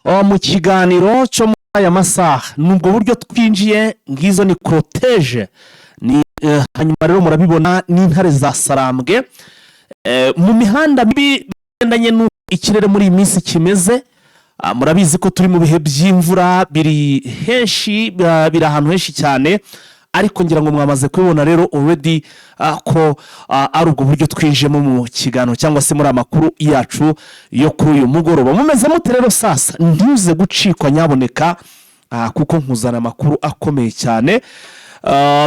Mu kiganiro cyo muri aya masaha, ni ubwo buryo twinjiye. Ngizo ni cortège ni hanyuma rero murabibona n'intare za Sarambwe mu mihanda mibi bigendanye n'uko ikirere muri iyi minsi kimeze. Murabizi ko turi mu bihe by'imvura, biri henshi, biri ahantu henshi cyane, ariko ngira ngo mwamaze kubibona rero already ko ari ubwo buryo twinjiyemo mu kiganiro cyangwa se muri amakuru yacu yo kuri uyu mugoroba. Mumeze mute rero? Sasa ntuze gucikwa nyaboneka, kuko nkuzana amakuru akomeye cyane.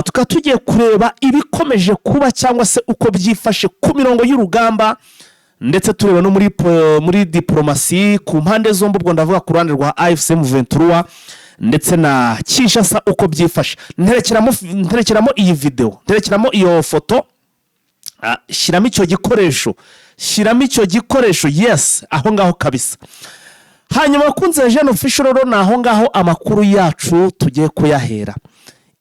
Tukaba tugiye kureba ibikomeje kuba cyangwa se uko byifashe ku mirongo y'urugamba, ndetse tureba no muri diporomasi ku mpande zombi. Ubwo ndavuga ku ruhande rwa AFC M 23 ndetse na Kinshasa uko byifashe. Nterekeramo iyi videwo, nterekeramo iyo foto. Shyiramo icyo gikoresho, shyiramo icyo gikoresho. Yes, aho ngaho kabisa. Hanyuma abakunze Jene Official rero, ni aho ngaho amakuru yacu tugiye kuyahera.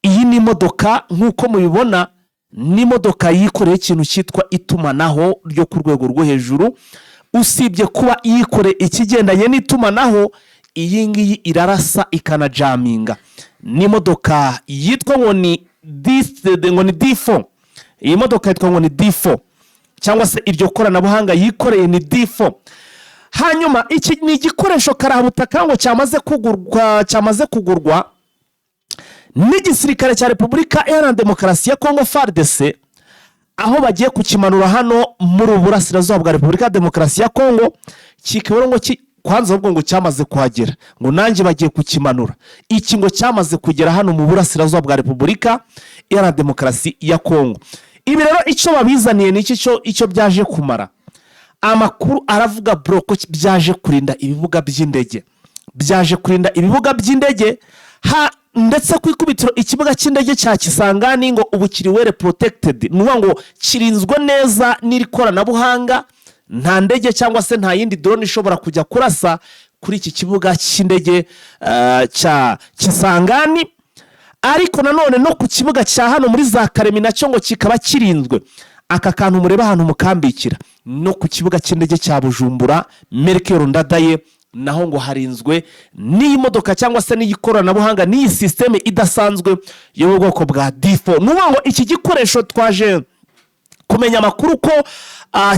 Iyi ni imodoka, nk'uko mubibona, ni imodoka yikoreye ikintu cyitwa itumanaho ryo ku rwego rwo hejuru. Usibye kuba yikoreye ikigendanye n'itumanaho, iyi ngiyi irarasa ikanajaminga. Ni imodoka yitwa ngo ni D4. Iyi modoka yitwa ngo ni D4, cyangwa se iryo koranabuhanga yikoreye ni D4. Hanyuma iki ni igikoresho karabutaka ngo cyamaze kugurwa n'igisirikare cya Repubulika Iharanira Demokarasi ya Kongo, FARDC, aho bagiye kukimanura hano muri ubu burasirazuba bwa Repubulika ya Demokarasi ya Kongo. Kikaba ngo kwanza ahubwo ngo cyamaze kuhagera, ngo nanjye bagiye kukimanura. Iki ngo cyamaze kugera hano mu burasirazuba bwa Repubulika Iharanira Demokarasi ya Kongo. Ibi rero icyo babizaniye ni iki? Icyo byaje kumara, amakuru aravuga bro ko byaje kurinda ibibuga by'indege, byaje kurinda ibibuga by'indege ha, ndetse ku ikubitiro ikibuga cy'indege cya Kisangani ngo ubu kiri well protected. Ni ukuvuga ngo kirinzwe neza n'iri koranabuhanga. Nta ndege cyangwa se nta yindi drone ishobora kujya kurasa kuri iki kibuga cy'indege cya Kisangani. Ariko nanone no ku kibuga cya hano muri za Karemi nacyo ngo kikaba kirinzwe. Aka kantu mureba ahantu mukambikira, no ku kibuga cy'indege cya Bujumbura Melchior Ndadaye naho ngo harinzwe n'iyi modoka cyangwa se n'iyi koranabuhanga, n'iyi système idasanzwe yo mu bwoko bwa D4. Ni ukuvuga ngo iki gikoresho twaje kumenya amakuru ko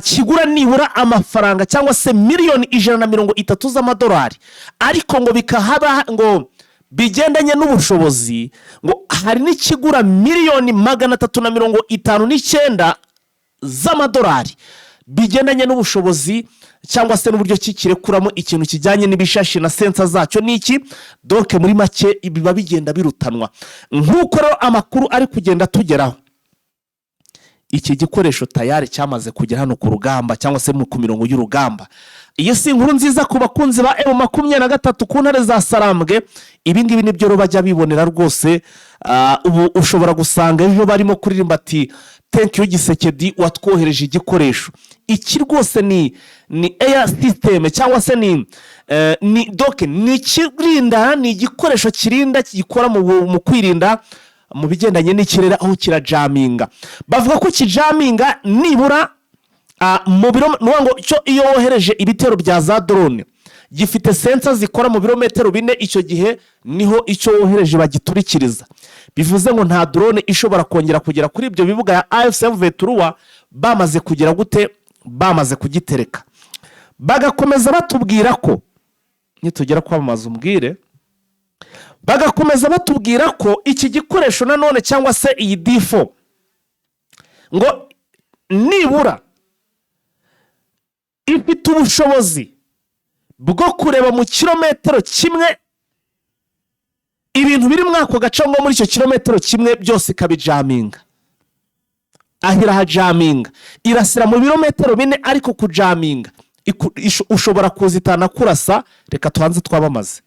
kigura nibura amafaranga cyangwa se miliyoni 130 z'amadolari, ariko ngo bikahaba ngo bigendanye n'ubushobozi, ngo hari n'ikigura miliyoni 359 z'amadolari, bigendanye n'ubushobozi cyangwa se n'uburyo kikirekuramo ikintu kijyanye n'ibishashi na sensor zacyo n'iki. Donc muri make biba bigenda birutanwa. Nk'uko rero amakuru ari kugenda atugeraho, iki gikoresho tayari cyamaze kugera hano ku rugamba cyangwa se ku mirongo y'urugamba. Iyi si inkuru nziza ku bakunzi ba M23, ku ntare za Sarambwe. Ibi ngibi nibyo rero bajya bibonera rwose. Ubu ushobora gusanga ejo barimo kuririmba ati: "Thank you Tshisekedi watwohereje igikoresho iki." Rwose ni air system cyangwa se ni donc ni ikirinda, ni igikoresho kirinda, gikora mu kwirinda mu bigendanye n'ikirere, aho kirajaminga. Bavuga ko kijaminga nibura mu biro, ni ukuvuga ngo cyo iyo wohereje ibitero bya za drone, gifite sensor zikora mu birometero 4. Icyo gihe niho icyo wohereje bagiturikiriza. Bivuze ngo nta drone ishobora kongera kugera kuri ibyo bibuga ya AFC M 23 bamaze kugera gute, bamaze kugitereka. Bagakomeza batubwira ko nitugera kwamamaza umbwire. Bagakomeza batubwira ko iki gikoresho nanone cyangwa se iyi D4 ngo nibura ifite ubushobozi bwo kureba mu kilometero kimwe ibintu biri muri ako gace, ngo muri icyo kilometero kimwe byose ikabijaminga. Aho irahajaminga, irasira mu birometero 4, ariko kujaminga ushobora kuzitana kurasa. Reka tubanze twabamaze.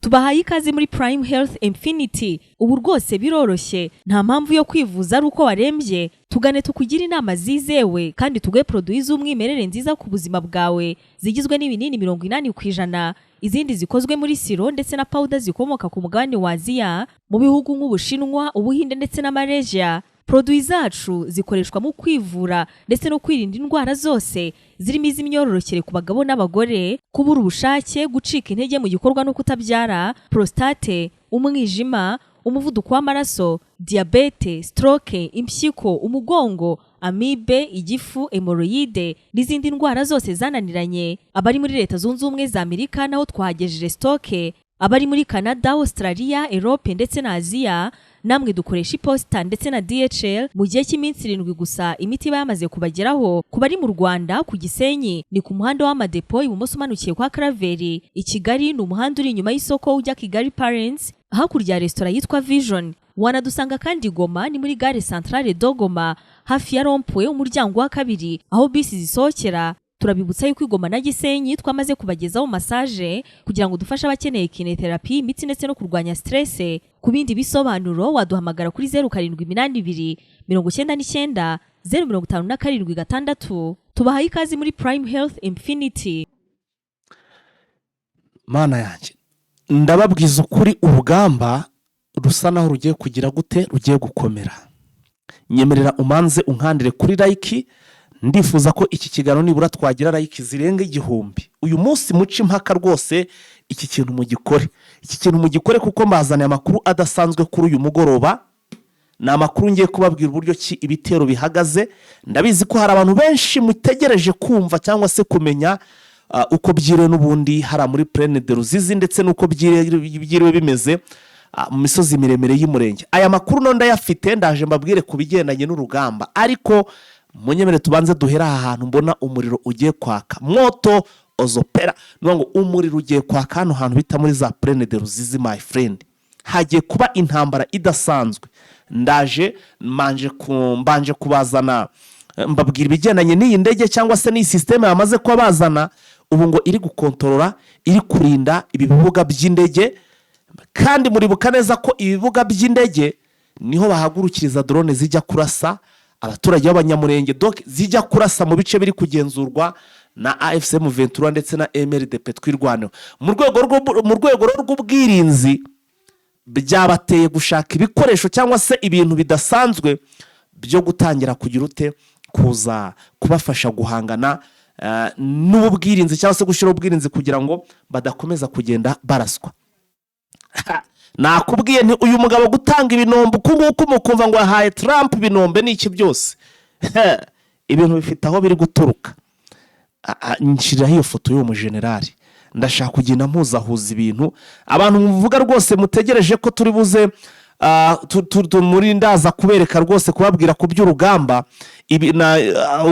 Tubahaye ikaze muri Prime Health Infinity. Ubu rwose biroroshye, nta mpamvu yo kwivuza ari uko warembye. Tugane tukugire inama zizewe kandi tuguhe produits z'umwimerere nziza ku buzima bwawe, zigizwe n'ibinini 80%, izindi zikozwe muri sirop ndetse na powder zikomoka ku mugabane wa Aziya, mu bihugu nk'Ubushinwa, Ubuhinde ndetse na Malaysia. Produits zacu zikoreshwa mu kwivura ndetse no kwirinda indwara zose zirimo iz'imyororokere ku bagabo n'abagore, kubura ubushake, gucika intege mu gikorwa no kutabyara, prostate, umwijima, umuvuduko w'amaraso, diyabete, stroke, impyiko, umugongo, amibe, igifu, hémorroïdes n'izindi ndwara zose zananiranye. Abari muri Leta Zunze Ubumwe za Amerika naho twahagejeje stock. Abari muri Canada, Australia, Europe ndetse na Aziya, namwe dukoresha iposita ndetse na DHL. Mu gihe cy'iminsi 7 gusa imiti iba yamaze kubageraho. Ku bari mu Rwanda, ku Gisenyi ni ku muhanda w'Amadepo, ibumoso umanukiye kwa Karaveri. I Kigali ni umuhanda uri inyuma y'isoko ujya Kigali Parents, hakurya ya resitora yitwa Vision. Wanadusanga kandi Goma, ni muri gare Centrale de Goma, hafi ya rond-point, umuryango wa kabiri aho bisi zisohokera. Turabibutsa yuko i Goma na Gisenyi twamaze kubagezaho massage kugira ngo dufashe abakeneye kinésithérapie, imitsi ndetse no kurwanya stress. Ku bindi bisobanuro waduhamagara kuri 0782 990 576. Tubahaye ikaze muri Prime Health Infinity. Mana yanjye, ndababwiza ukuri, urugamba rusa naho rugiye kugira gute, rugiye gukomera. Nyemerera umanze unkandire kuri like. Ndifuza ko iki kiganiro nibura twagira like zirenga 1000 uyu munsi. Muce impaka rwose, iki kintu mugikore, iki kintu mugikore, kuko mbazaniye amakuru adasanzwe kuri uyu mugoroba. Ni amakuru ngiye kubabwira uburyo ki ibitero bihagaze. Ndabizi ko hari abantu benshi mutegereje kumva cyangwa se kumenya uko byiriwe n'ubundi hariya muri Plaine de Ruzizi, ndetse n'uko byiriwe bimeze mu misozi miremire y'Umurenge. Aya makuru no ndayafite, ndaje mbabwire ku bigendanye n'urugamba, ariko munyemere tubanze duhere aha hantu mbona umuriro ugiye kwaka. Moto ozopera, ni ngo umuriro ugiye kwaka hano hantu bita muri za Plaine de Ruzizi. My friend, hagiye kuba intambara idasanzwe. Ndaje mbanje kubazana mbabwira ibigendanye n'iyi ndege cyangwa se n'iyi système bamaze kuba bazana ubu, ngo iri gukontorora, iri kurinda ibi bibuga by'indege. Kandi muribuka neza ko ibibuga by'indege niho bahagurukiriza drone zijya kurasa abaturage b'Abanyamurenge, donc zijya kurasa mu bice biri kugenzurwa na AFC M23 ndetse na MRDP Twirwaneho. Mu rwego rw'ubwirinzi byabateye gushaka ibikoresho cyangwa se ibintu bidasanzwe byo gutangira kugira ute, kuza kubafasha guhangana n'ubu bwirinzi cyangwa se gushyiraho ubwirinzi kugira ngo badakomeza kugenda baraswa. Nakubwiye nti uyu mugabo gutanga ibinombe uku nguku, mukumva ngo yahaye Trump ibinombe n'iki byose, ibintu bifite aho biri guturuka. Nshyiriraho iyo foto y'uwo mujenerali. Ndashaka kugenda mpuzahuza ibintu. Abantu muvuga rwose mutegereje ko turi buze muri ndaza kubereka rwose, kubabwira ku by'urugamba ibi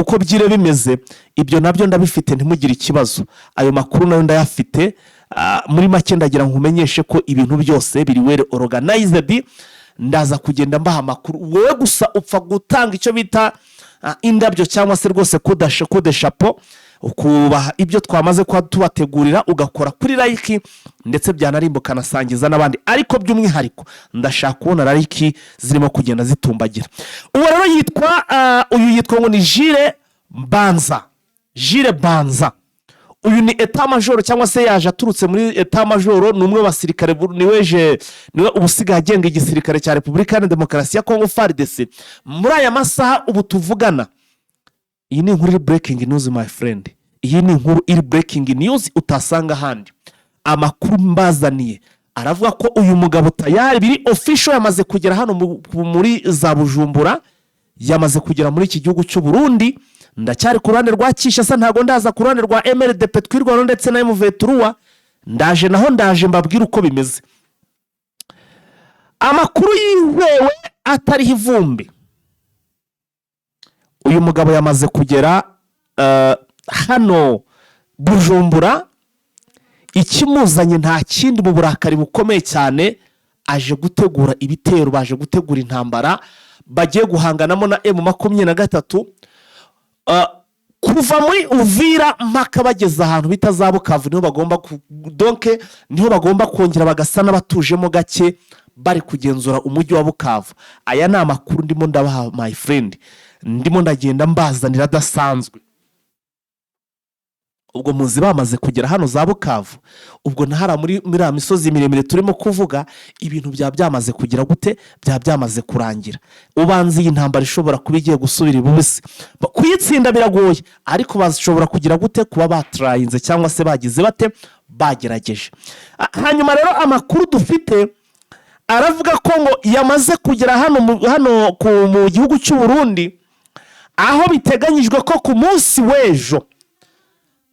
uko byire bimeze, ibyo nabyo ndabifite, ntimugire ikibazo, ayo makuru nayo ndayafite. Muri make ndagira ngo nkumenyeshe ko ibintu byose biri well organized. Ndaza kugenda mbaha amakuru, wowe gusa upfa gutanga icyo bita indabyo cyangwa se rwose kudeshapo, ukubaha ibyo twamaze kuba tubategurira, ugakora kuri like, ndetse byanarimba ukanasangiza n'abandi. Ariko by'umwihariko ndashaka kubona like zirimo kugenda zitumbagira. Uwo rero yitwa uyu yitwa ngo ni Jire Banza, Jire Banza. Uyu ni état-major cyangwa se yaje aturutse muri état-major, ni umwe mu basirikare niwe uba usigaye agenga igisirikare cya Repubulika Iharanira Demokarasi ya Kongo, FARDC, muri aya masaha ubu tuvugana. Iyi ni inkuru iri breaking news, my friend. Iyi ni inkuru iri breaking news utasanga ahandi. Amakuru mbazaniye aravuga ko uyu mugabo tayari biri official, yamaze kugera hano muri za Bujumbura, yamaze kugera muri iki gihugu cy'u Burundi. Ndacyari ku ruhande rwa Kinshasa, ntabwo ndaza ku ruhande rwa MRDP Twirwaneho ndetse na M23. Ndaje naho, ndaje mbabwire uko bimeze. Amakuru yizewe atariho ivumbi, uyu mugabo yamaze kugera hano Bujumbura. Ikimuzanye nta kindi, mu burakari bukomeye cyane aje gutegura ibitero, baje gutegura intambara bagiye guhanganamo na M23. Kuva muri Uvira mpaka bageze ahantu bita za Bukavu, niho bagomba donc niho bagomba kongera bagasa n'abatujemo gake, bari kugenzura umujyi wa Bukavu. Aya ni amakuru ndimo ndabaha, my friend, ndimo ndagenda mbazanira adasanzwe. Ubwo muzi bamaze kugera hano za Bukavu, ubwo ntahara muri ya misozi miremire turimo kuvuga, ibintu byaba byamaze kugira gute? Byaba byamaze kurangira. Ubanza iyi ntambara ishobora kuba igiye gusubira ibubisi. Kuyitsinda biragoye, ariko bashobora kugira gute? Kuba batarayinze cyangwa se bagize bate? Bagerageje. Hanyuma rero amakuru dufite aravuga ko ngo yamaze kugera hano mu gihugu cy'u Burundi, aho biteganyijwe ko ku munsi w'ejo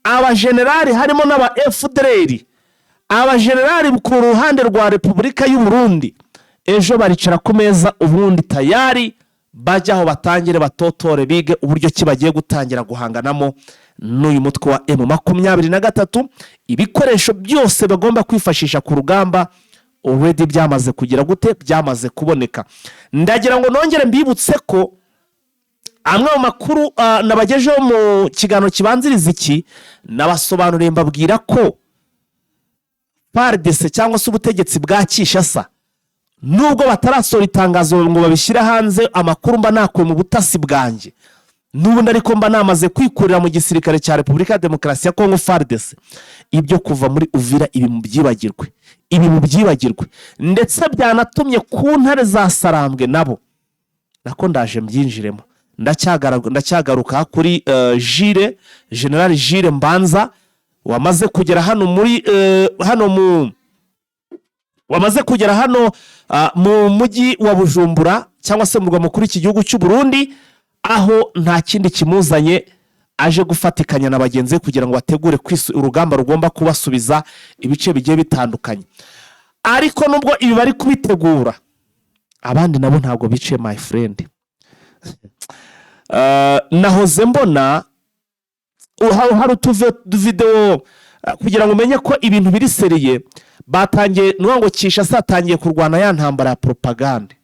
abajenerali, harimo n'aba FDLR, abajenerali ku ruhande rwa Repubulika y'u Burundi, ejo baricara ku meza, ubundi tayari bajya aho batangire batotore, bige uburyo ki bagiye gutangira guhanganamo n'uyu mutwe wa M23. Ibikoresho byose bagomba kwifashisha ku rugamba already byamaze kugira gute? Byamaze kuboneka. Ndagira ngo nongere mbibutse ko amwe mu makuru nabagejeho mu kiganiro kibanziriza iki, nabasobanuriye mbabwira ko FARDC cyangwa se ubutegetsi bwa Kinshasa, nubwo batarasohora itangazo ngo babishyire hanze, amakuru mba nakuye mu butasi bwanjye n'ubundi ariko mba namaze kwikurira mu gisirikare cya Repubulika ya Demokarasi ya Kongo, FARDC, ibyo kuva muri Uvira ibi mubyibagirwe, ibi mubyibagirwe. Ndetse byanatumye ku ntare za Sarambwe nabo, nako ndaje mbyinjiremo. Ndacyagaruka kuri Jules, General Jules Mbanza wamaze kugera hano muri hano mu wamaze kugera hano mu mujyi wa Bujumbura cyangwa se mu murwa mukuru w'iki gihugu cy'u Burundi, aho nta kindi kimuzanye, aje gufatikanya na bagenzi be kugira ngo bategure urugamba rugomba kubasubiza ibice bigiye bitandukanye. Ariko nubwo ibi bari kubitegura, abandi nabo ntabwo bicaye, my friend. Nahoze mbona hari utuvidewo kugira ngo umenye ko ibintu biri sérieux. Batangiye nuvuga ngo Kinshasa yatangiye kurwana ya ntambara ya propagande.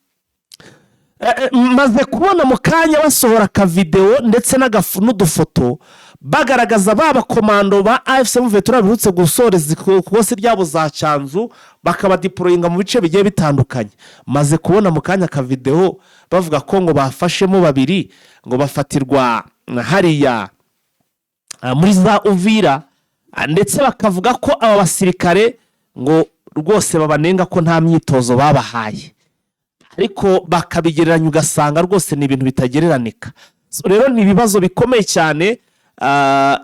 Maze kubona mu kanya basohora akavidewo ndetse n'udufoto bagaragaza ba bakomando ba AFC M23 biherutse gusoreza ikosi ryabo za Cyanzu, bakabadeployinga mu bice bigiye bitandukanye. Maze kubona mu kanya akavidewo bavuga ko ngo bafashemo babiri, ngo bafatirwa hariya muri za Uvira, ndetse bakavuga ko aba basirikare ngo rwose babanenga ko nta myitozo babahaye, ariko bakabigereranya ugasanga rwose ni ibintu bitagereranika. So, rero ni ibibazo bikomeye cyane.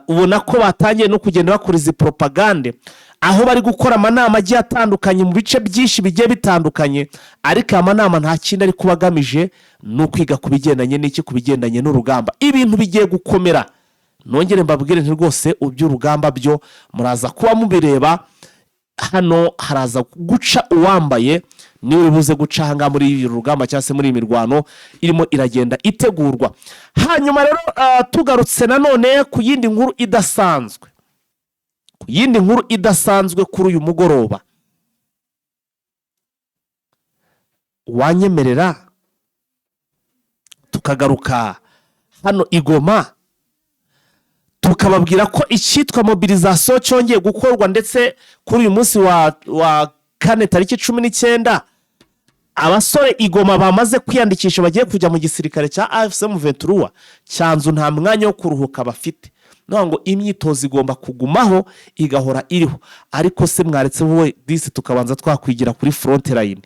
Ubona ko batangiye no kugenda bakora izi propagande, aho bari gukora amanama agiye atandukanye mu bice byinshi bigiye bitandukanye, ariko aya manama nta kindi ari kuba agamije, ni ukwiga ku bigendanye n'iki? Ku bigendanye n'urugamba. Ibintu bigiye gukomera. Nongere mbabwire nti rwose iby'urugamba byo muraza kuba mubireba hano, haraza guca uwambaye niwe uri buze guca ahangaha muri uru rugamba cyangwa se muri iyi mirwano irimo iragenda itegurwa. Hanyuma rero tugarutse nanone ku yindi nkuru idasanzwe, ku yindi nkuru idasanzwe kuri uyu mugoroba, wanyemerera tukagaruka hano i Goma, tukababwira ko icyitwa mobilisation cyongeye gukorwa, ndetse kuri uyu munsi wa kane tariki 19, abasore i Goma bamaze kwiyandikisha bagiye kujya mu gisirikare cya AFC M23 Cyanzu. Nta mwanya wo kuruhuka bafite, nuvuga ngo imyitozo igomba kugumaho, igahora iriho. Ariko se mwaretse wowe disi tukabanza twakwigira kuri front line?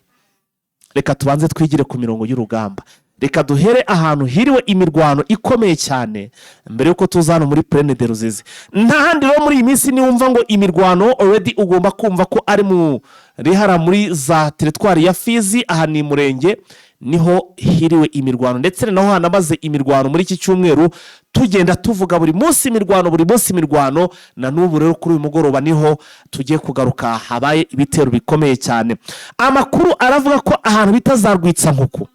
Reka tubanze twigire ku mirongo y'urugamba, reka duhere ahantu hiriwe imirwano ikomeye cyane mbere y'uko tuza hano muri Plaine de Ruzizi. Nta handi rero muri iyi minsi niwumva ngo imirwano, already ugomba kumva ko ari mu rihara muri za territoire ya Fizi. Aha ni Murenge, niho hiriwe imirwano, ndetse ni naho hanamaze imirwano muri iki cyumweru. Tugenda tuvuga buri munsi imirwano, buri munsi imirwano. Na n'ubu rero kuri uyu mugoroba niho tugiye kugaruka, habaye ibitero bikomeye cyane. Amakuru aravuga ko ahantu bita za Rwitsankuku,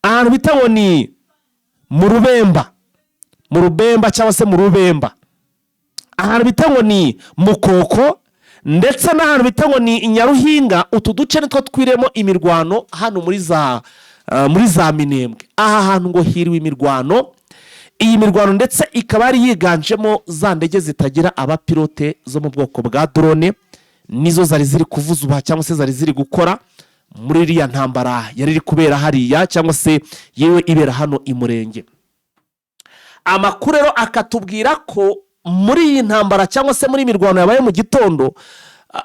ahantu bita ngo ni mu Rubemba, mu Rubemba cyangwa se mu Rubemba, ahantu bita ngo ni Mukoko, ndetse n'ahantu bita ngo ni Nyaruhinga, utu duce nitwo twiremo imirwano hano muri za Minembwe. Aha hantu ngo hiriwe imirwano. Iyi mirwano ndetse ikaba yari yiganjemo za ndege zitagira abapilote zo mu bwoko bwa drone, nizo zari ziri kuvuza ubuha cyangwa se zari ziri gukora muri iriya ntambara yari iri kubera hariya cyangwa se yewe ibera hano i Murenge. Amakuru rero akatubwira ko Muri iyi ntambara cyangwa se muri iyi mirwano yabaye mu gitondo,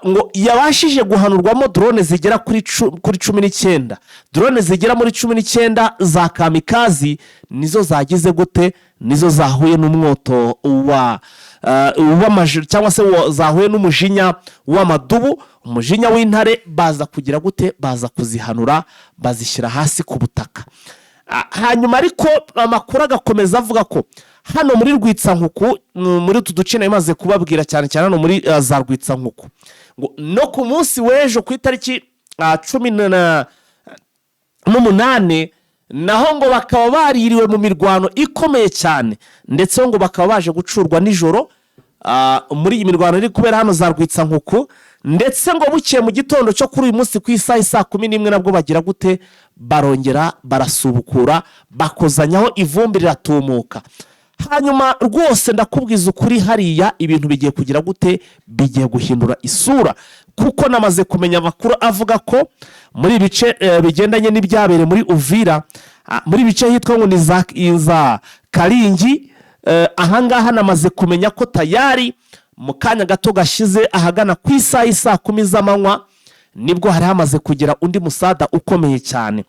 ngo yabashije guhanurwamo drone zigera kuri 19. Drone zigera muri 19 za kamikaze nizo zagize gute? Nizo zahuye n'umwoto wa cyangwa se zahuye n'umujinya w'amadubu, umujinya w'intare. Baza kugira gute? Baza kuzihanura, bazishyira hasi ku butaka. Hanyuma ariko amakuru agakomeza avuga ko hano muri Rwitsankuku, muri utu duce nari maze kubabwira, cyane cyane hano muri za Rwitsankuku, ngo no ku munsi w'ejo ku itariki 18 naho ngo bakaba baririwe mu mirwano ikomeye cyane, ndetse ngo bakaba baje gucurwa nijoro muri iyi mirwano iri kubera hano za Rwitsankuku. Ndetse ngo bukeye mu gitondo cyo kuri uyu munsi ku isaha saa 11 nabwo bagira gute? Barongera barasubukura, bakozanyaho, ivumbi riratumuka. Hanyuma rwose ndakubwiza ukuri, hariya ibintu bigiye kugira gute? Bigiye guhindura isura, kuko namaze kumenya amakuru avuga ko muri ibi bice bigendanye n'ibyabereye muri Uvira, muri ibi bice hitwa ngo ni za Karingi, ahangaha namaze kumenya ko tayari mu kanya gato gashize, ahagana ku isaha y'isaa 10 z'amanywa, nibwo hari hamaze kugera undi musada ukomeye cyane.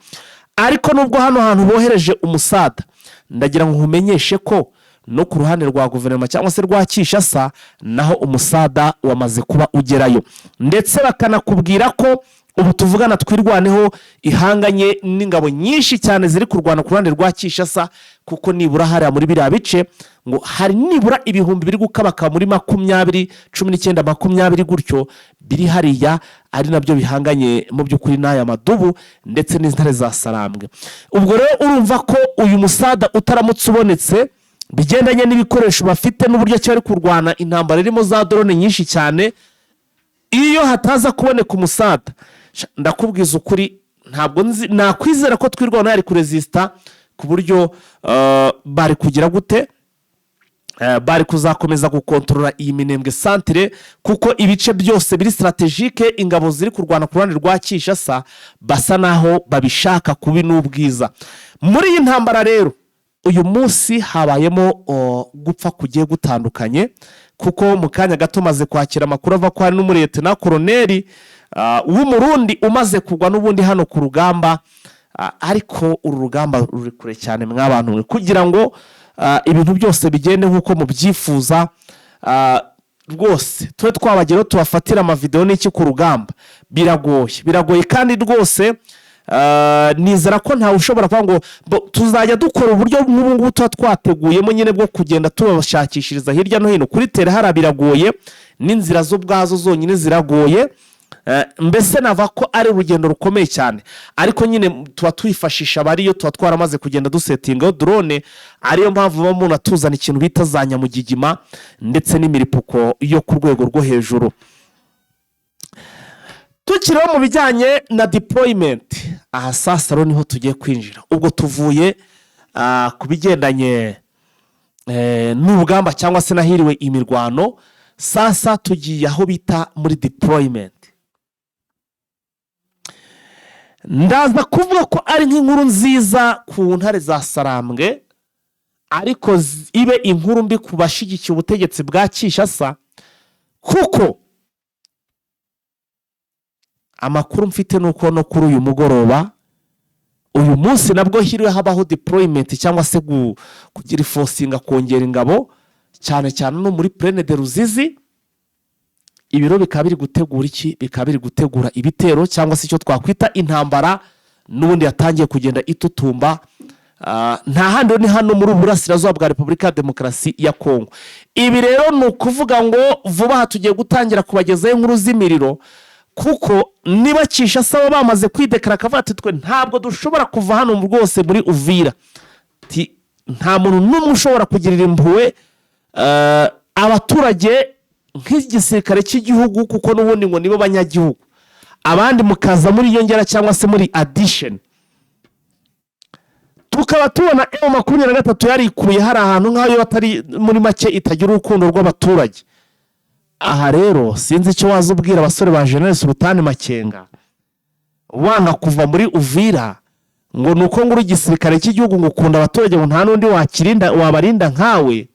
Ariko nubwo hano hantu bohereje umusada, ndagira ngo nkumenyeshe ko no ku ruhande rwa guverinoma cyangwa se rwa Kinshasa naho umusada wamaze kuba ugerayo, ndetse bakanakubwira ko ubu tuvugana Twirwaneho ihanganye n'ingabo nyinshi cyane ziri kurwana ku ruhande rwa Kinshasa, kuko nibura hariya muri biriya bice ngo hari nibura ibihumbi biri gukabaka muri 20, 19, 20 gutyo biri hariya, ari nabyo bihanganye mu by'ukuri n'aya madubu ndetse n'intare za Sarambwe. Ubwo rero urumva ko uyu musada utaramutse ubonetse, bigendanye n'ibikoresho bafite n'uburyo ki bari kurwana intambara irimo za drone nyinshi cyane, iyo hataza kuboneka umusada, ndakubwiza ukuri, ntabwo nzi nakwizera ko Twirwaneho yari kurezisita ku buryo bari kugira gute? Bari kuzakomeza gukontorora iyi Minembwe centre, kuko ibice byose biri stratégique ingabo ziri kurwana ku ruhande rwa Kinshasa basa naho babishaka kubi n'ubwiza. Muri iyi ntambara rero uyu munsi habayemo gupfa kugiye gutandukanye, kuko mu kanya gato maze kwakira amakuru ava ko hari n'umuriyetena koroneri w'Umurundi umaze kugwa n'ubundi hano ku rugamba. Ariko uru rugamba ruri kure cyane mw'abantu mwe, kugira ngo ibintu byose bigende nk'uko mubyifuza, rwose tube twabageraho tubafatire amavidewo n'iki ku rugamba, biragoye, biragoye. Kandi rwose nizera ko ntawe ushobora kuvuga ngo tuzajya dukora uburyo nk'ubu ngubu tuba twateguyemo nyine bwo kugenda tubashakishiriza hirya no hino kuri terrain. Hariya biragoye, n'inzira zo ubwazo zonyine ziragoye. Mbese nava ko ari urugendo rukomeye cyane, ariko nyine tuba twifashisha abariyo, tuba twaramaze kugenda dusetingaho drone, ariyo mpamvu muba mubona tuzana ikintu bita za nyamugigima ndetse n'imiripuko yo ku rwego rwo hejuru. Tukiriho mu bijyanye na deployment, aha sasa rero niho tugiye kwinjira. Ubwo tuvuye ku bigendanye n'urugamba cyangwa se n'ahiriwe imirwano, sasa tugiye aho bita muri deployment. Ndaza kuvuga ko ari nk'inkuru nziza ku ntare za Sarambwe, ariko ibe inkuru mbi ku bashyigikiye ubutegetsi bwa Kinshasa, kuko amakuru mfite ni uko no kuri uyu mugoroba, uyu munsi nabwo hiriwe habaho deployment cyangwa se kugira ifosinga, kongera ingabo, cyane cyane no muri Plaine de Ruzizi. Ibiro bikaba biri gutegura iki? Bikaba biri gutegura ibitero cyangwa se icyo twakwita intambara n'ubundi yatangiye kugenda itutumba. Nta handi, ni hano muri Burasirazuba bwa Repubulika ya Demokarasi ya Kongo. Ibi rero ni ukuvuga ngo vuba aha tugiye gutangira kubagezaho inkuru z'imiriro, kuko niba Kinshasa bamaze kwidekara akavuga ati: "Twe ntabwo dushobora kuva hano rwose muri Uvira," Ati, nta muntu n'umwe ushobora kugirira impuhwe abaturage nk'igisirikare cy'igihugu, kuko n'ubundi ngo nibo banyagihugu, abandi mukaza muri nyongera cyangwa se muri addition. Tukaba tubona M23 yarikuye hari ahantu nk'ayo batari muri make itagira urukundo rw'abaturage. Aha rero sinzi icyo waza ubwira abasore ba General Sultani Makenga wanga kuva muri Uvira, ngo ni uko ngo uri igisirikare cy'igihugu, ngo ukunda abaturage, ngo nta n'undi wakirinda wabarinda nkawe.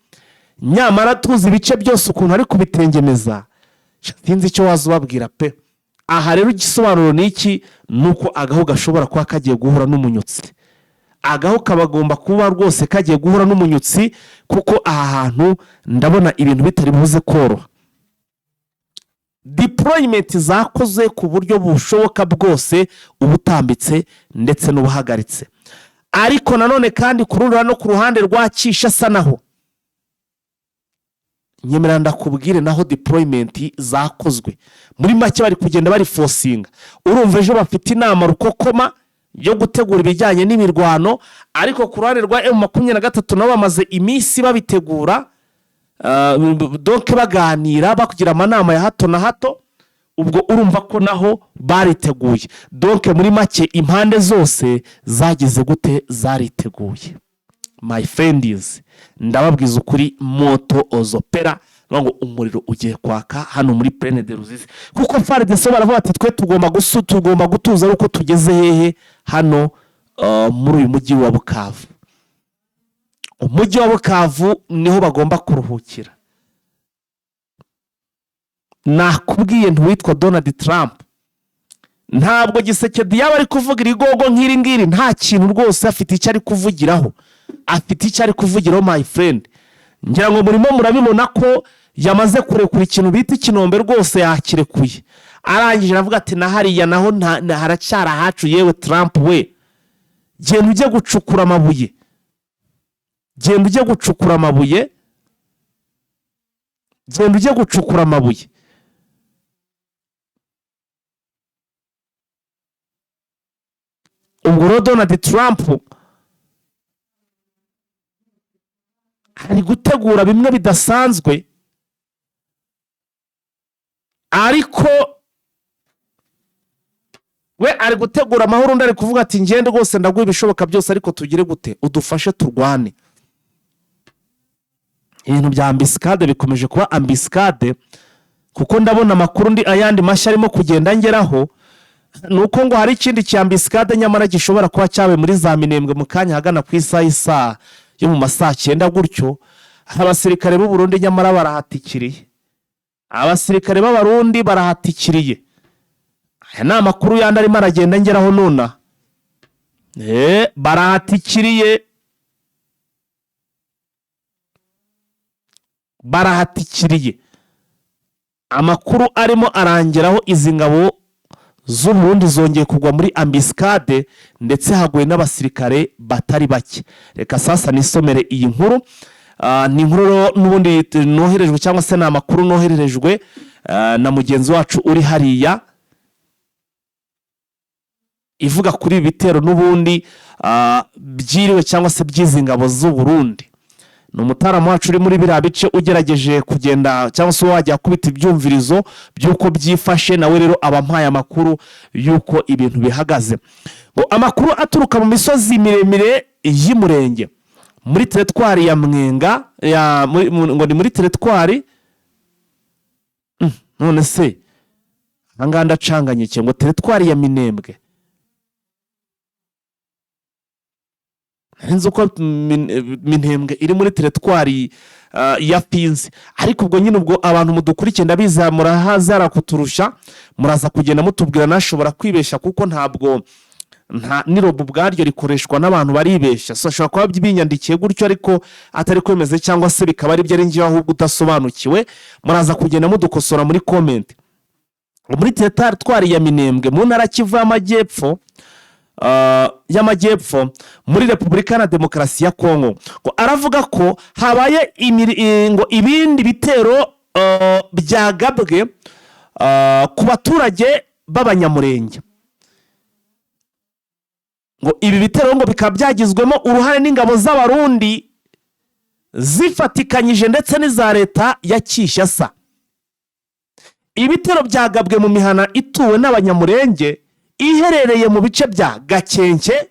Nyamara tuzi ibice byose ukuntu ari kubitengemeza. Sinzi icyo waza ubabwira pe. Aha rero igisobanuro ni iki? Ni uko agahu gashobora kuba kagiye guhura n'umunyutsi. Agahu kabagomba kuba rwose kagiye guhura n'umunyutsi, kuko aha hantu ndabona ibintu bitari buze koroha. Deployment zakoze ku buryo bushoboka bwose, ubutambitse ndetse n'ubuhagaritse. Ariko nanone kandi ku rundi no ku ruhande rwa Kinshasa naho, nyemera ndakubwire, naho deployment zakozwe. Muri make bari kugenda bari forcinga. Urumva ejo bafite inama rukokoma yo gutegura ibijyanye n'imirwano. Ariko ku ruhande rwa M23 nabo bamaze iminsi babitegura, donc baganira, bakugira amanama ya hato na hato. Ubwo urumva ko naho bariteguye. Donc muri make impande zose zagize gute? Zariteguye. My friends, ndababwiza ukuri, moto ozopera ngo umuriro ugiye kwaka hano muri Plaine de Ruzizi, kuko FARDC baravuga ati twe tugomba gutuza ari uko tugeze hehe? Hano muri uyu mujyi wa Bukavu. Umujyi wa Bukavu niho bagomba kuruhukira. Nakubwiye ntiwitwa Donald Trump, ntabwo Gisekedi yaba ari kuvuga irigogo nk'iri ngiri nta kintu rwose. Afite icyo ari kuvugiraho, afite icyo ari kuvugiraho, my friend. Ngira ngo murimo murabibona ko yamaze kurekura ikintu bita ikinombe. Rwose yakirekuye, arangije aravuga ati na hariya naho haracyari ahacu. Yewe Trump we, genda ujye gucukura amabuye, genda ujye gucukura amabuye, genda ujye gucukura amabuye. Ubwo rero Donald Trump ari gutegura bimwe bidasanzwe, ariko we ari gutegura amahoro, undi ari kuvuga ati ngende rwose ndaguha ibishoboka byose, ariko tugire gute? Udufashe turwane. Ibintu bya embuscade bikomeje kuba embuscade, kuko ndabona amakuru ndi ayandi mashya arimo kugenda ngeraho ni uko ngo hari ikindi cya embuscade nyamara gishobora kuba cyabaye muri za Minembwe mu kanya ahagana ku isaha y'isaha yo mu ma saa cyenda gutyo. Abasirikare b'u Burundi nyamara barahatikiriye, abasirikare b'Abarundi barahatikiriye. Aya ni amakuru yandi arimo aragenda ngeraho nonaha. Barahatikiriye, barahatikiriye. Amakuru arimo arangeraho, izi ngabo z'u Burundi zongeye kugwa muri embuscade, ndetse haguye n'abasirikare batari bake. Reka sasa nisomere iyi nkuru. Ni inkuru rero n'ubundi noherejwe, cyangwa se ni amakuru nohererejwe na mugenzi wacu uri hariya, ivuga kuri ibi bitero n'ubundi byiriwe cyangwa se by'izi ngabo z'u Burundi. Ni umutaramu wacu uri muri biriya bice ugerageje kugenda cyangwa se wajya akubita ibyumvirizo by'uko byifashe, nawe rero aba ampaye amakuru y'uko ibintu bihagaze. Ngo amakuru aturuka mu misozi miremire y'Umurenge muri teritwari ya Mwenga ya, ngo ni muri teritwari. None se ahangaha ndacanganye ngo teritwari ya Minembwe? Nzi uko Minembwe iri muri teritwari ya Fizi. Ariko ubwo nyine ubwo abantu mudukurikiye ndabizi murahazi kuturusha, muraza kugenda mutubwira. Nashobora kwibeshya kuko ntabwo nta n'irobo ubwaryo rikoreshwa n'abantu baribeshya. So ashobora kuba binyandikiye gutyo ariko atari kwemeze, cyangwa se bikaba ari byo ari njyewe ahubwo udasobanukiwe. Muraza kugenda mudukosora muri comment. Muri teritwari ya Minembwe mu ntara Kivu y'Amajyepfo muri Repubulika na Demokarasi ya Kongo, ngo aravuga ko habaye ngo ibindi bitero byagabwe ku baturage b'Abanyamurenge. Ngo ibi bitero ngo bikaba byagizwemo uruhare n'ingabo z'Abarundi zifatikanyije ndetse n'iza leta ya Kinshasa. Ibitero byagabwe mu mihana ituwe n'Abanyamurenge iherereye mu bice bya Gakenke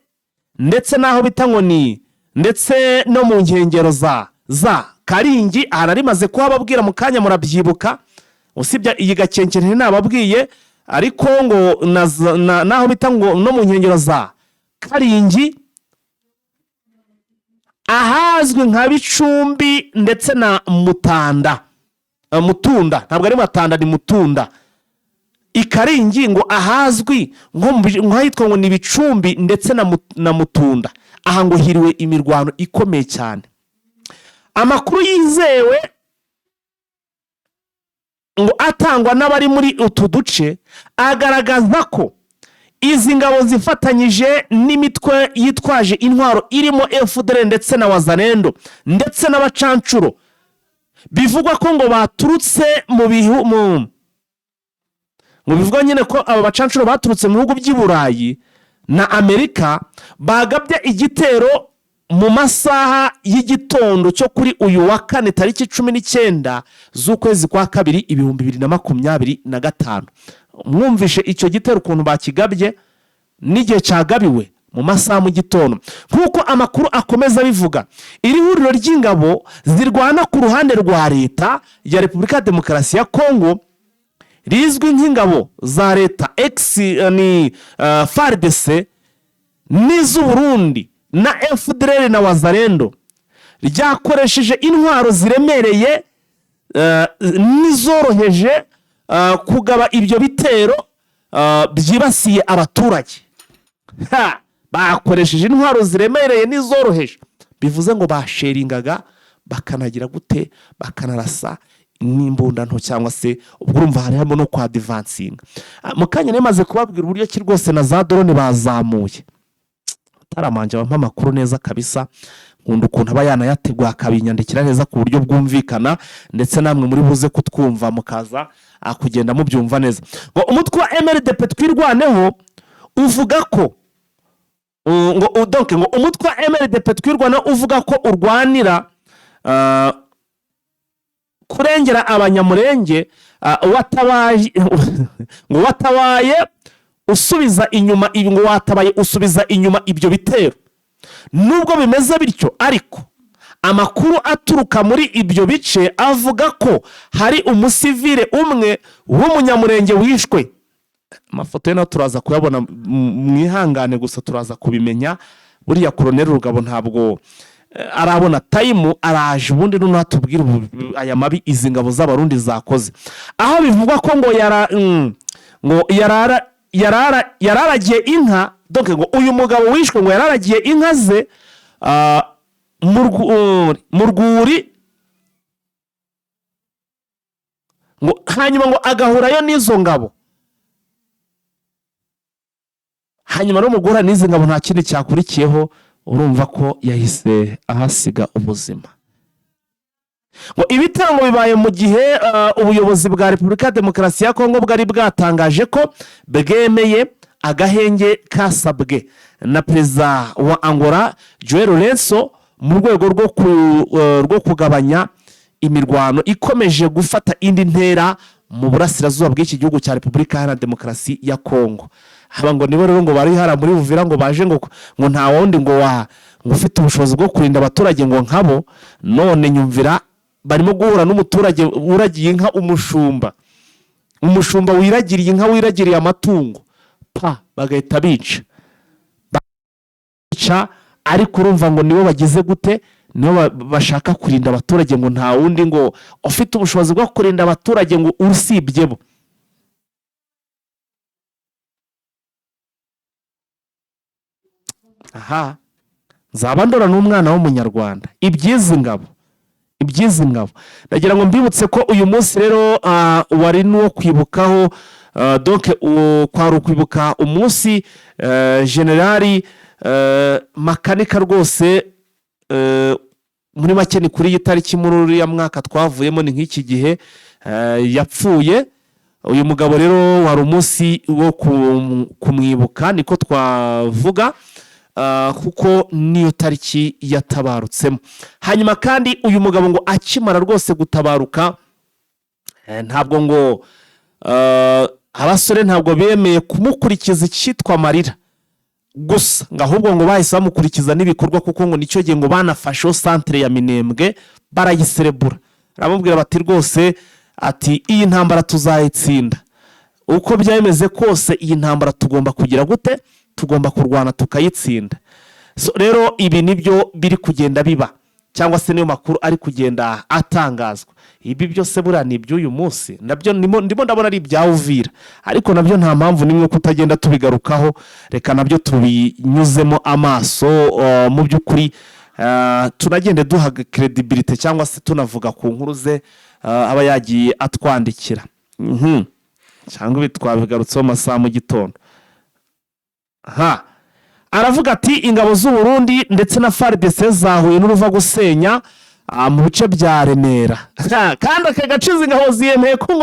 ndetse n'aho bita ngo ni ndetse no mu nkengero za Karingi. Aha nari kuhababwira mu kanya, murabyibuka. Usibye iyi Gakenke ntinababwiye, ariko ngo n'aho bita ngo no mu nkengero za Karingi. Ahazwi nka Bicumbi ndetse na Mutanda. Mutunda, ntabwo ari Matanda, ni Mutunda. Ikaringi ngo ahazwi nko nk'ahitwa ngo ni Bicumbi ndetse na Mutunda, aha ngo hiriwe imirwano ikomeye cyane. Amakuru yizewe ngo atangwa n'abari muri utu duce agaragaza ko izi ngabo zifatanyije n'imitwe yitwaje intwaro irimo FDLR ndetse na Wazalendo ndetse n'abacancuro, bivugwa ko ngo baturutse mu bihu mu ngo bivugwa nyine ko aba bacancuro baturutse mu bihugu by'i Burayi na Amerika, bagabye igitero mu masaha y'igitondo cyo kuri uyu wa kane, tariki 19 z'ukwezi kwa kabiri 2025. Mwumvishe icyo gitero ukuntu bakigabye n'igihe cyagabiwe, mu masaha mu gitondo. Nk'uko amakuru akomeza abivuga, iri huriro ry'ingabo zirwana ku ruhande rwa Leta ya Repubulika ya Demokarasi ya Kongo rizwi nk'ingabo za leta ex ni FARDC n'iz'Uburundi na FDLR na Wazalendo, ryakoresheje intwaro ziremereye n'izoroheje kugaba ibyo bitero byibasiye abaturage. Ha! Bakoresheje intwaro ziremereye n'izoroheje, bivuze ngo basheringaga, bakanagira gute, bakanarasa n'imbunda nto, cyangwa se ubwo urumva hari harimo no kwadivansinga. Mu kanya nari kubabwira uburyo ki rwose na za drone bazamuye. Taramanje bampa amakuru neza kabisa, nkunda ukuntu aba yanayateguye akabinyandikira neza ku buryo bwumvikana, ndetse namwe muri buze kutwumva mukaza kugenda mubyumva neza. Ngo umutwe wa MRDP Twirwaneho uvuga ko ngo donc ngo umutwe wa MRDP Twirwaneho uvuga ko urwanira kurengera Abanyamurenge, watabaye, ngo watabaye usubiza inyuma ibi, ngo watabaye usubiza inyuma ibyo bitero. Nubwo bimeze bityo ariko, amakuru aturuka muri ibyo bice avuga ko hari umusivile umwe w'Umunyamurenge wishwe. Amafoto ye nayo turaza kuyabona, mwihangane gusa turaza kubimenya. Buriya Koroneri Rugabo ntabwo arabona time, araje ubundi noneho atubwire aya mabi izi ngabo z'Abarundi zakoze, aho bivugwa ko ngo yara ngo yarara yarara yararagiye inka. Donc ngo uyu mugabo wishwe ngo yararagiye inka ze mu rwuri, ngo hanyuma ngo agahurayo n'izo ngabo. Hanyuma no mu guhura n'izi ngabo nta kindi cyakurikiyeho, urumva ko yahise ahasiga ubuzima. Ngo ibitero bibaye mu gihe ubuyobozi bwa Repubulika ya Demokarasi ya Kongo bwari bwatangaje ko bwemeye agahenge kasabwe na Perezida wa Angola João Lourenço mu rwego rwo kugabanya imirwano ikomeje gufata indi ntera mu burasirazuba bw'iki gihugu cya Repubulika Iharanira Demokarasi ya Kongo. Haba ngo nibo rero ngo bari hara muri Buvira, ngo baje ngo nta wundi ngo wa ngo ufite ubushobozi bwo kurinda abaturage ngo nkabo. None nyumvira, barimo guhura n'umuturage uragiye inka, umushumba wiragiriye inka, wiragiriye amatungo, pa bagahita bica. Ariko urumva ngo nibo bagize gute, nibo bashaka kurinda abaturage, ngo nta wundi ngo ufite ubushobozi bwo kurinda abaturage ngo usibye bo. Aha nzaba ndora n'umwana w'Umunyarwanda iby'izi ngabo, iby'izi ngabo. Ndagira ngo mbibutse ko uyu munsi rero wari n'uwo kwibukaho, donc kwari ukwibuka umunsi Generali Makanika rwose. Muri make ni kuri iyi tariki muri uriya mwaka twavuyemo, ni nk'iki gihe yapfuye uyu mugabo. Rero wari umunsi wo kumwibuka, niko twavuga, kuko niyo tariki yatabarutsemo. Hanyuma kandi uyu mugabo ngo akimara rwose gutabaruka, ntabwo ngo abasore ntabwo bemeye kumukurikiza icyitwa amarira gusa, ngo ahubwo ngo bahise bamukurikiza n'ibikorwa, kuko ngo nicyo gihe ngo banafasheho santere ya Minembwe barayiserebura. Baramubwira bati rwose, ati iyi ntambara tuzayitsinda uko byaba bimeze kose, iyi ntambara tugomba kugira gute, tugomba kurwana tukayitsinda. So, rero ibi nibyo biri kugenda biba, cyangwa se niyo makuru ari kugenda atangazwa. Ibi byose buriya ni iby'uyu munsi, nabyo ndimo ndabona ari ibya Uvira, ariko nabyo nta mpamvu n'imwe kutagenda tubigarukaho. Reka nabyo tubinyuzemo amaso. Mu by'ukuri tunagende duha crédibilité cyangwa se tunavuga ku nkuru ze aba yagiye atwandikira. Cyangwa ibi twabigarutseho amasaha mu gitondo. Ha aravuga ati: "Ingabo z'u Burundi ndetse na FARDC zahuye n'uruva gusenya mu bice bya Remera." Ha, kandi aka gace izi ngabo ziyemeye ko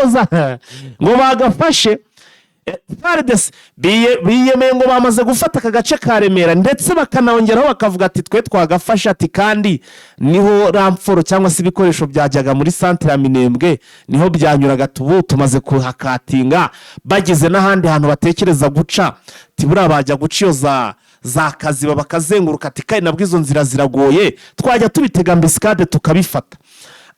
ngo bagafashe. FARDC biyemeye ngo bamaze gufata aka gace ka Remera, ndetse bakanongeraho bakavuga ati: "Twe twagafashe," ati: "Kandi niho renfort cyangwa se ibikoresho byajyaga muri centre ya Minembwe, niho byanyuraga, tubu tumaze kuhakatinga." Bageze n'ahandi hantu batekereza guca, ati: "Buriya bajya guca iyo za Kaziba bakazenguruka," ati: "Kandi nabwo izo nzira ziragoye, twajya tubitega embuscade tukabifata."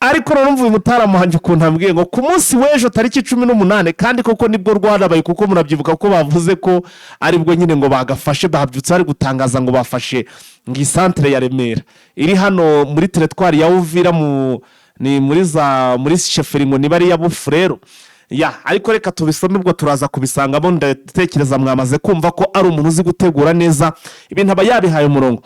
Ariko rero mvuye umutaramu wanjye ukuntu ambwiye ngo ku munsi w'ejo tariki 18, kandi koko nibwo rwarabaye, kuko murabyibuka ko bavuze ko aribwo nyine ngo bagafashe. Babyutse bari gutangaza ngo bafashe ngo iyi centre ya Remera iri hano muri territoire ya Uvira, mu ni muri za muri chefferie ngo niba ari iya Bufurero ya. Ariko reka tubisome, ubwo turaza kubisangamo. Ndatekereza mwamaze kumva ko ari umuntu uzi gutegura neza ibintu, aba yabihaye umurongo.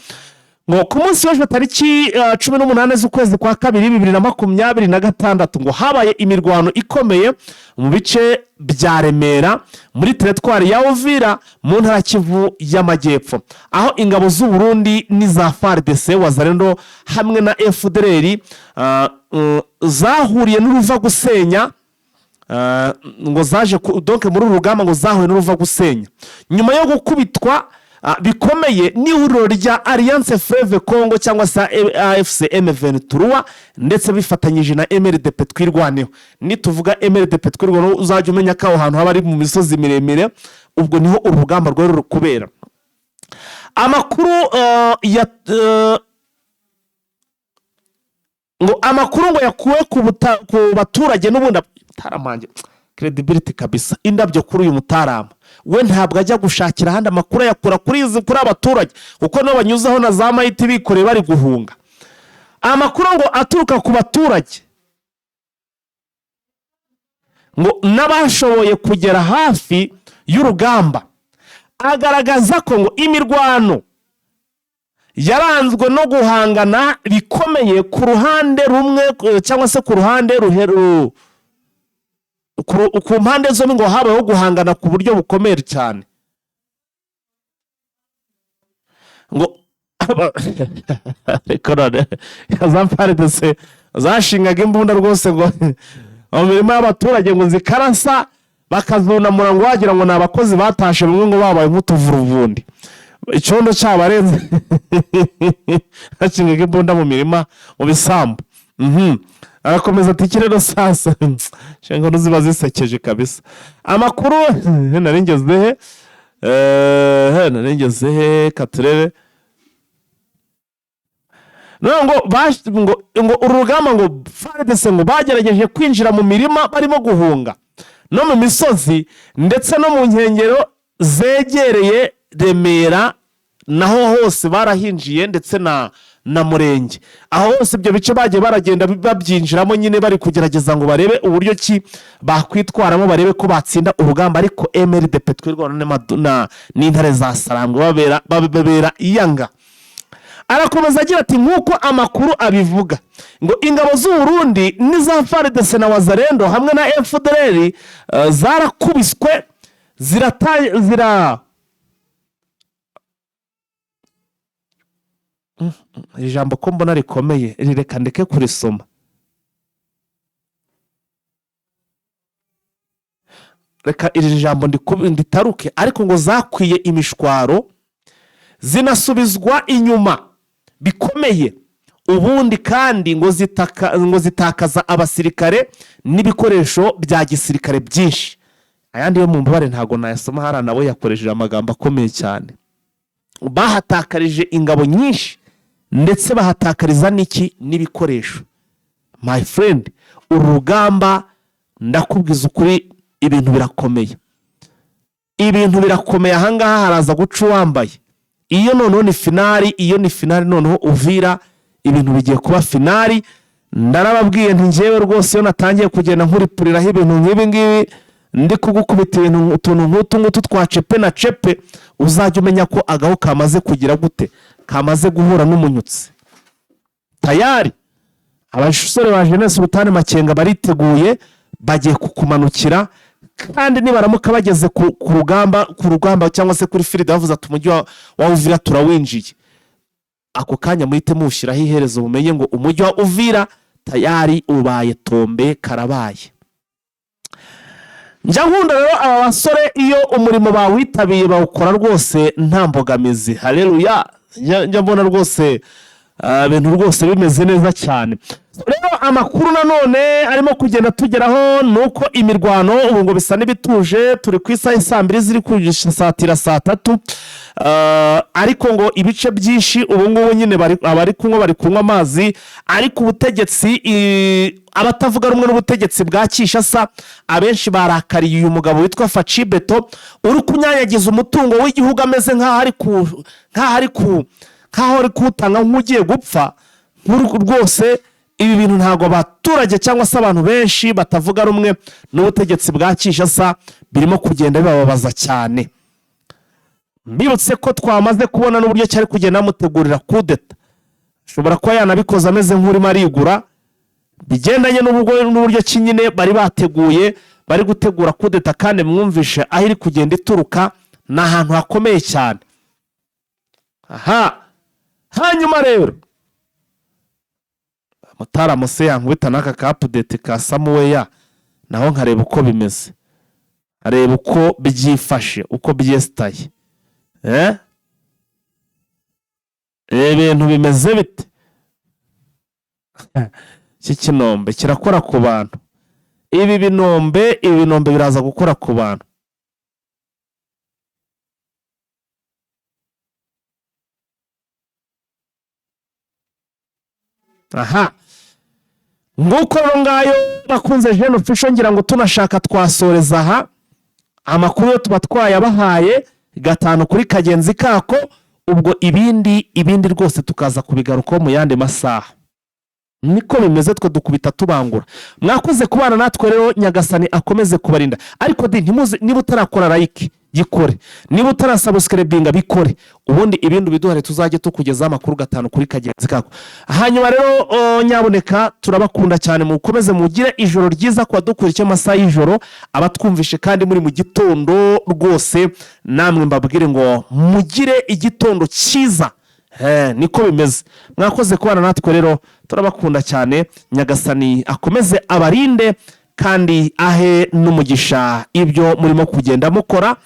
Ngo ku munsi w'ejo tariki 18 z'ukwezi kwa kabiri 2026, ngo habaye imirwano ikomeye mu bice bya Remera muri territoire ya Uvira mu ntara ya Kivu y'Amajyepfo, aho ingabo z'u Burundi n'iza FARDC, Wazalendo hamwe na FDLR zahuriye n'uruva gusenya. Ngo zaje donc muri uru rugamba ngo zahuye n'uruva gusenya nyuma yo gukubitwa bikomeye n'ihuriro rya Alliance Fleuve Congo cyangwa se AFC M23, ndetse bifatanyije na MRDP Twirwaneho. Nituvuga MRDP Twirwaneho, uzajya umenya ko aho hantu haba ari mu misozi miremire, ubwo niho uru rugamba rwari ruri kubera. Amakuru ya ngo amakuru ngo yakuwe ku baturage n'ubundi mutaramange credibility kabisa, indabyo kuri uyu mutarama we. Ntabwo ajya gushakira ahandi amakuru, ayakura kuri izi, kuri abaturage, kuko nibo banyuzeho na za mayiti bikoreye bari guhunga. Amakuru ngo aturuka ku baturage ngo n'abashoboye kugera hafi y'urugamba agaragaza ko ngo imirwano yaranzwe no guhangana bikomeye ku ruhande rumwe cyangwa se ku ruhande ruheru ku mpande zombi, ngo habayeho guhangana ku buryo bukomeye cyane. Ngo ariko none za FARDC zashingaga imbunda rwose ngo mu mirima y'abaturage, ngo zikarasa bakazunamura, ngo wagira ngo ni abakozi batashe, bamwe ngo babaye nk'utuvuruvundi, icyondo cyabarenze, bashingaga imbunda mu mirima, mu bisambu. Arakomeza ati: "Iki rero sasa inkuru ziba zisekeje kabisa." Amakuru nari ngeze he? Nari ngeze he? Katurebe. None ngo uru rugamba, ngo FARDC ngo bagerageje kwinjira mu mirima barimo guhunga, no mu misozi ndetse no mu nkengero zegereye Remera, naho hose barahinjiye, ndetse na Murenge, aho hose ibyo bice bagiye baragenda babyinjiramo nyine, bari kugerageza ngo barebe uburyo ki bakwitwaramo, barebe ko batsinda urugamba. Ariko MRDP Twirwaneho n'intare za Sarangwe babera iyanga. Arakomeza agira ati: "Nk'uko amakuru abivuga, ngo ingabo z'u Burundi n'iza FARDC na Wazalendo hamwe na FDLR zarakubiswe zirata zira iri jambo ko mbona rikomeye, reka ndeke kurisoma, reka iri jambo nditaruke." Ariko ngo zakwiye imishwaro, zinasubizwa inyuma bikomeye, ubundi kandi ngo zitakaza abasirikare n'ibikoresho bya gisirikare byinshi. Ayandi yo mu mbabare ntabwo nayasoma hariya, nabo yakoresheje amagambo akomeye cyane. Bahatakarije ingabo nyinshi, ndetse bahatakariza n'iki? N'ibikoresho. My friend, uru rugamba ndakubwiza ukuri, ibintu birakomeye, ibintu birakomeye. Ahangaha haraza guca uwambaye. Iyo noneho ni finale, iyo ni finale. Noneho Uvira ibintu bigiye kuba finale. Ndarababwiye nti njyewe rwose iyo natangiye kugenda nkuripuriraho ibintu nk'ibi ngibi, ndi kugukubita ibintu, utuntu nk'utu ngutu twa cepe na cepe, uzajya umenya ko agahu kamaze kugira gute, kamaze guhura n'umunyutsi. Tayari abasore ba Jeunesse Sultani Makenga bariteguye, bagiye kukumanukira. Kandi nibaramuka bageze ku rugamba cyangwa se kuri field, bavuze ati umujyi wa Uvira turawinjiye, ako kanya muhite muwushyiraho iherezo, mumenye ngo umujyi wa Uvira tayari ubaye tombe, karabaye. Njya nkunda rero aba basore, iyo umurimo bawitabiriye bawukora rwose nta mbogamizi. Hareruya! Njya mbona rwose ibintu rwose bimeze neza cyane. Rero amakuru nanone arimo kugenda tugeraho ni uko imirwano ubu ngo bisa n'ibituje. Turi ku isaha 2:00 ziri satira 3:00. Ariko ngo ibice byinshi ubu ngubu nyine abari kunywa bari kunywa amazi. Ariko ubutegetsi, abatavuga rumwe n'ubutegetsi bwa Kinshasa, abenshi barakariye uyu mugabo witwa Fatshi Béton uri kunyanyagiza umutungo w'igihugu, ameze nk'aho ari kuwutanga nk'ugiye gupfa nk'uru rwose. Ibi bintu ntabwo abaturage cyangwa se abantu benshi batavuga rumwe n'ubutegetsi bwa Kinshasa birimo kugenda bibababaza cyane. Mbibutse ko twamaze kubona n'uburyo cyari kugenda bamutegurira kudeta. Ashobora kuba yanabikoze ameze nk'urimo arigura, bigendanye n'uburyo ki nyine bari bateguye, bari gutegura kudeta. Kandi mwumvishe aho iri kugenda ituruka, ni ahantu hakomeye cyane. Aha hanyuma rero mutaramuse yankubita n'aka ka update ka samuweya, naho nkareba uko bimeze, nkareba uko byifashe, uko byesitaye. Ibintu bimeze bite? Iki kinombe kirakora ku bantu. Ibi binombe biraza gukora ku bantu. Aha nguko rero, ngayo bakunze Jene Official. Ngira ngo tunashaka twasoreza aha. Amakuru yo tuba twayabahaye gatanu kuri kagenzi kako. Ubwo ibindi rwose tukaza kubigarukaho mu yandi masaha. Niko bimeze, twe dukubita tubangura. Mwakoze kubana natwe rero, Nyagasani akomeze kubarinda. Ariko di ntimuze, niba utarakora like gikore, niba utarasubscribinga bikore, ubundi ibindi biduhare, tuzajye tukugezaho amakuru gatanu kuri kagenzi kako. Hanyuma rero nyaboneka turabakunda cyane, mukomeze mugire ijoro ryiza ku badukurikiye amasaha y'ijoro, abatwumvishe kandi muri mu gitondo rwose namwe mbabwire ngo mugire igitondo cyiza. Niko bimeze. Mwakoze kubana natwe rero, turabakunda cyane. Nyagasani akomeze abarinde kandi ahe n'umugisha ibyo murimo kugenda mukora.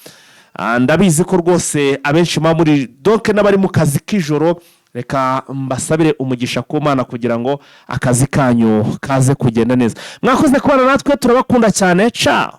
Ndabizi ko rwose abenshi muba muri donc n'abari mu kazi k'ijoro, reka mbasabire umugisha ku Mana kugira ngo akazi kanyu kaze kugenda neza. Mwakoze kubana natwe, turabakunda cyane. Ciao.